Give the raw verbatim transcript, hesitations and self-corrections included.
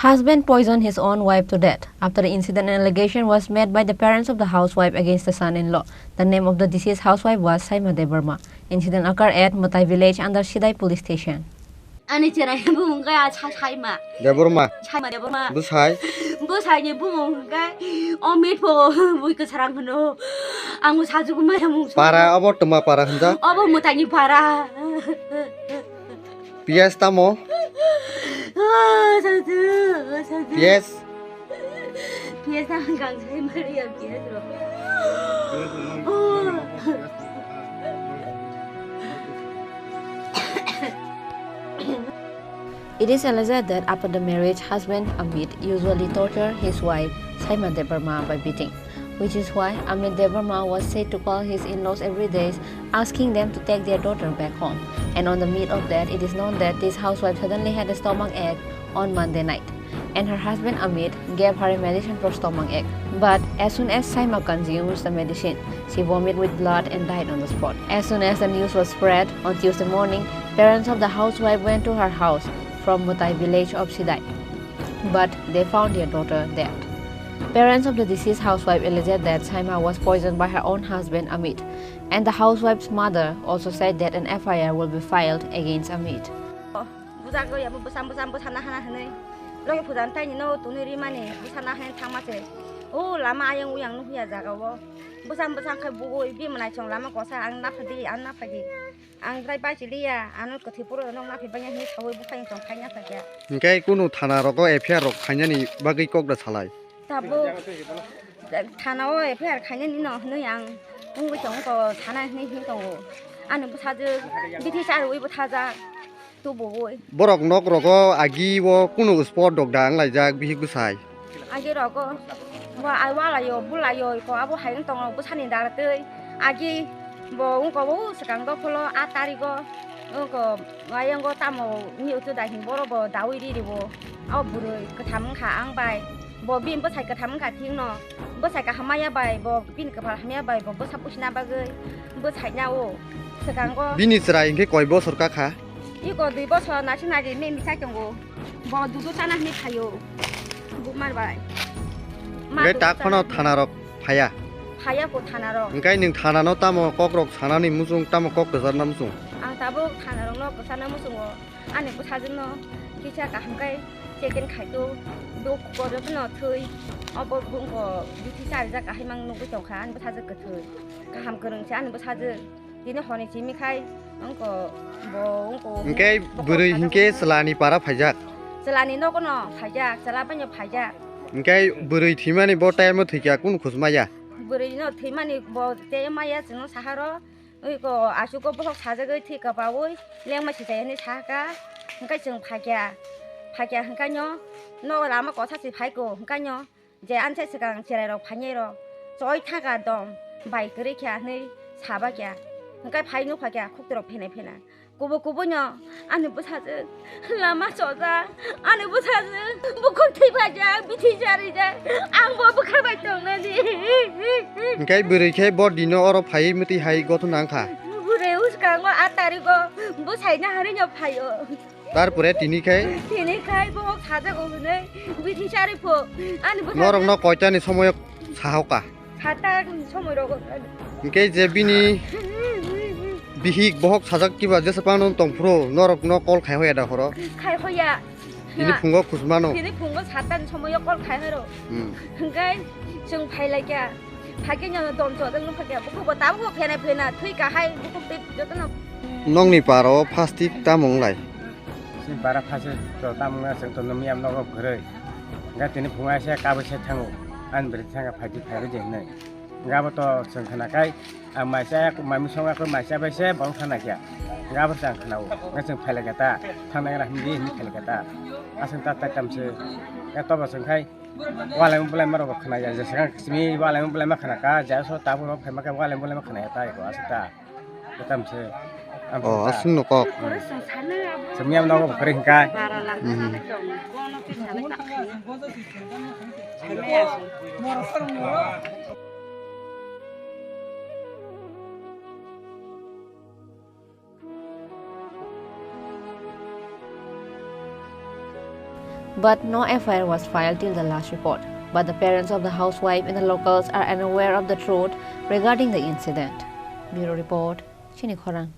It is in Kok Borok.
Husband poisoned his own wife to death. After the incident, an allegation was made by the parents of the housewife against the son-in-law. The name of the deceased housewife was Saima Debbarma. Incident occurred at Mutai village under Sidai police station. Ani cherai bumung khe a sa-, Saima. Debbarma. Saima Debbarma. Bwsai. Bwsai ni bumung khe o mitpho bui kwsarang hwno. Ang sajugu maya mung. Para obo twma para hwnjak? Obo Mutai ni para. P S tamo? Ah, sadu, sadu. P S? P S ang kang sai mari ya P S ro. Oh. It is alleged that after the marriage, husband Amit usually torture his wife Saima Debbarma by beating, which is why Amit Debbarma was said to call his in-laws every day, asking them to take their daughter back home. And on the meat of that, it is known that this housewife suddenly had a stomach ache on Monday night, and her husband Amit gave her a medicine for stomach ache. But as soon as Saima consumes the medicine, she vomited with blood and died on the spot. As soon as the news was spread on Tuesday morning, parents of the housewife went to her house from Mutai village of Sidai, but they found their daughter dead. Parents of the deceased housewife alleged that Saima was poisoned by her own husband Amit, and the housewife's mother also said that an F I R will be filed against Amit. Bujak ya, bwsam bwsam bwsam na hana hwnwi. Logi puja taini no tuni rimani bwsam na hwnwi thangma se. O lama ayang uyang nukya jaga o. Bwsam bwsam khai bugui bimnai chong lama kosa ang naphadi, ang naphadi. Ang drai bai chiliya, ano kwthwi puro nok naphi banya hwnwi sawi bukhai tong khaina sakya. Hingke kunu thana rogo F I R rok khainani bagwi kok da salai. Tabuk thana o F I R khainani no hwnwi ang wngwi tong ko thana hwnwi hwnwi tongo. Ani bwsajwk bithi charwi bwthajak tubuwi. Borok nok rogo agi o kunu spot dok da wnglaijak bihik bwsai. Agi rogo wa ai walaio bulaio ko abo hai wng tongo bwsani dara twi. Agi bo wngko o swkang dopholo a tarigo wngko ayango tamo ni utu dai hin boro bo dawi riri bo. O bwrwi kwtham wngkha ang bai. Bo bini bwsai kwtham wngkha thikno. Bwsai kaham maya bai bo bini kwpal hamya bai bo bwsa pusina bagwi bwsai nao swkango. Bini chwrai hinkhe koi bosor kakha? Iko dui bosor naising nai ri memi sai tongo. Bo dudu chana hinwi phaio. Bumar bai. Ma Hinkhe dudu tak phano chana hinwi. Thana rok phaya? Phaya ko thana rok. Hinkhe nwng thana no tamo kok rok sanani muchung tamo kok kwcharna muchung? Ang tabuk thana rok no kwcharna muchungo. Ani bwsajwk no kisa kaham khe check-in khai to. Bo kok joto no thwi. Obo bungko bithi charijak kahai mang nugwi tongkha ani bwsajwk kwthwi. Kaham kwrwng se ani bwsajwk. Tini honi simi khai wngko bo wngko Hinkhe bo bwrwi kok hinkhe sajak chwlani para phaijak? Chwlani nogo no phaijak, chwla bai no phaijak. Hinkhe bwrwi thwimani bo time o thwikha kunu khusmaya? Bwrwi no thwimani bo tei maya chwngno saharo. Oi ko aswk o bohok sajagwi thwi kapaui lengma sichai hinwi sahaka. Hinkhe chwng phaikha, phaikha hinkhe no nogo lama kosa se phaiko hinkhe no. Je anse swkang cherai rok phainai rok choi thaka dom bai kwrwi kha hinwi saba kha. Hinkhe phai nukha kha khukti rok phena phena. Kubu kubu no ani bwsajwk lama chojak, ani bwsajwk bukhuk thwi phaijak, bithi charijak, ang bo bwkha bai tongnani. Hinkhe bwrwi khe bo dino oro phaiwi mwtwi hai gothona wngkha. Bwrwi uskango a tarigo bwsai naharwi no phaio. Tarpore tini khai? Tini khai bo sajago hwnwi bithi chari pho. Ani bwsa Norok no koitani somoyo sahoka? Sata ni somoi rogo. Hinkhe je bini bihik bohok sajak kiba jesa pano tong phuru norok no call khai hoya da horo? Khai hoya. Tini phungo khusmano? Tini phungo sata ni somoyo call khai horo. Hmm. Hinkhe chwng phai lai kha. Phai khe nyono dom chodok nung phai kha. Bukhuk bo tabuk bo phena phena thwi kahai bukhuk tei jotono. Nongni paro plastic tamo wnglai? Chini para phaise to tamo wngya chwng to numi am nogo kwrwi. Hingke tini phungo aise kabui se thango. Ani bwrwi thangkha phaidi phaibai di hinwi. Hingke abo to chwng khna kai ang maisa mai misong akoi maisa bai se bong thang naikha. Hingke abo chwng khna o. Hingke chwng phai laikha ta. Thang nai gra himdi hinwi phai laikha ta. Aswk ta tai tam se. Hingke tobo chwng khai. Walai mo bulai ma rok khna ya. Jesa simi walai mo bulai ma khna ka. Jesa so tabuk rok phai ma khe walai mo bulai ma khna ya ta eko aswk ta. Kwtam se. Oh, aswk no kok. Chwng yang nogo kwrwi hwnkha. Mhm. But no F I R was filed till the last report. But the parents of the housewife and the locals are unaware of the truth regarding the incident. Bureau Report, Chini Khorang.